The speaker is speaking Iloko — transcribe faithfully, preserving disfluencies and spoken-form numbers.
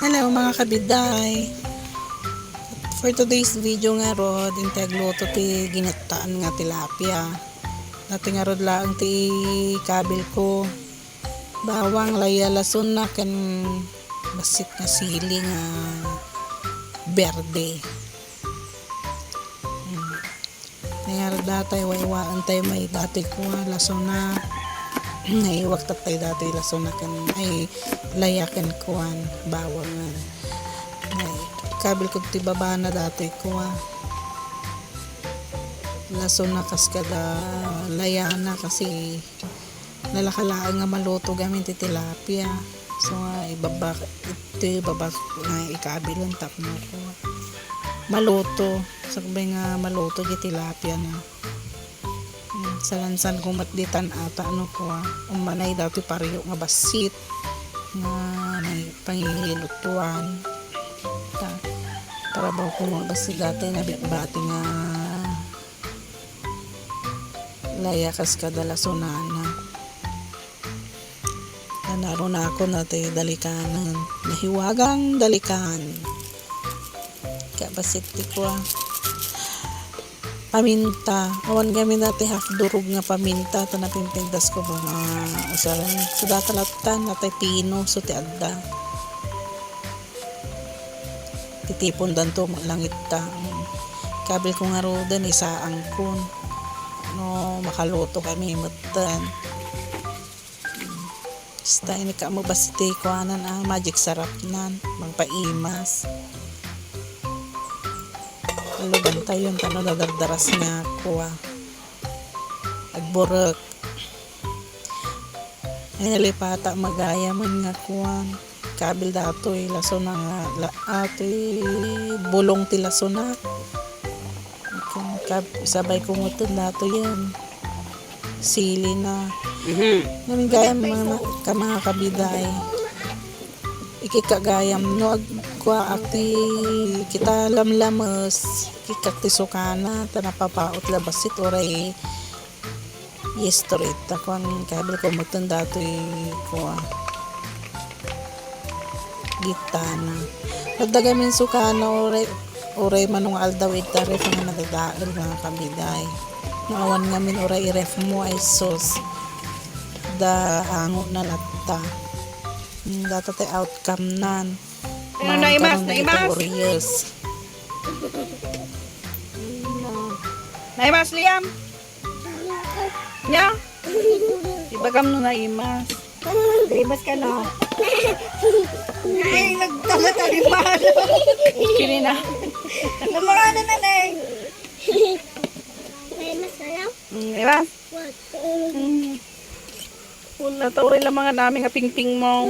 Hello, mga kabiday. For today's video ngarud, intay agluto ti ginattaan nga tilapia. Dati ngarud laeng ti ikabil ko. Bawang, laya, lasonna, ken bassit nga sili nga berde. Hmm. Ngarud datoy, waywaentayo met datoy kua, lasonna. Naiwak tattay datoy lasonna ken, ay, laya ken kuan, bawang. Ay, ikabil ko ti babana datoy kua. Lasonna kas kada layana kasi nalaka laeng nga maluto gamin ti tilapia. So, nga ibaba, iti baba nga ikabil tapno ko maluto. Sakbay nga maluto di tilapia na. Hmm, salansan ko met ditan ata, no, ko, ah. Ummanay datoy pareho nga bassit nga may pangilutuan. Ta, tarabaw ko nga bassit dati nga bati nga laya kas kada lasonana. Nanaro na ako na ti dalikanan. Nahiwagang dalikan. Kabassit ti kua. Paminta. Awan gamin dati half durog nga paminta. Ta napimpintas ko ba nga usaran. So, data latta, natay pino. So, ti adda. Titipondanto met langit ta. Kabil ko ngaruden, isaangkon. No, makaluto kami metten. Basta inikka mo basta ti kuanan, ah, magic sarapnan, mangpaimas. Alubantayon, tano nadardaras nga kua. Agburek. Ay, nalipata, magayam nga kuan. Kabil datoy, lasona nga, la, atoy bulong ti lasona. Kab-, sabay ko nguten datoy yan. Sili na. Mhm. Nang gayam mga, ka mga kabiday. Ikikagayam no agkuaak ti kita lamlames, ikikak ti sukana, ta napapaot la bassit uray. Yes, to ita kuan, kabil ko metten datoy kua. Gitana. Adda gamin sukana uray, uray mano nga aldaw ita ref nga nadadael, mga kabiday. No awan ngamin uray i-ref mo, ay sus. Da ango na latta. Hmm, data ti outcome nan. Ano, naimas, naimas? Naimas, Liam? Nya? Ibagam no naimas. Naimas ka, no? Ay, nagtala-taliman. Kini na. Namurano na, Nay? Naimas ka, no? Mm, naimas. What? Mm. Una, tawag lang mga nami nga pingping mo.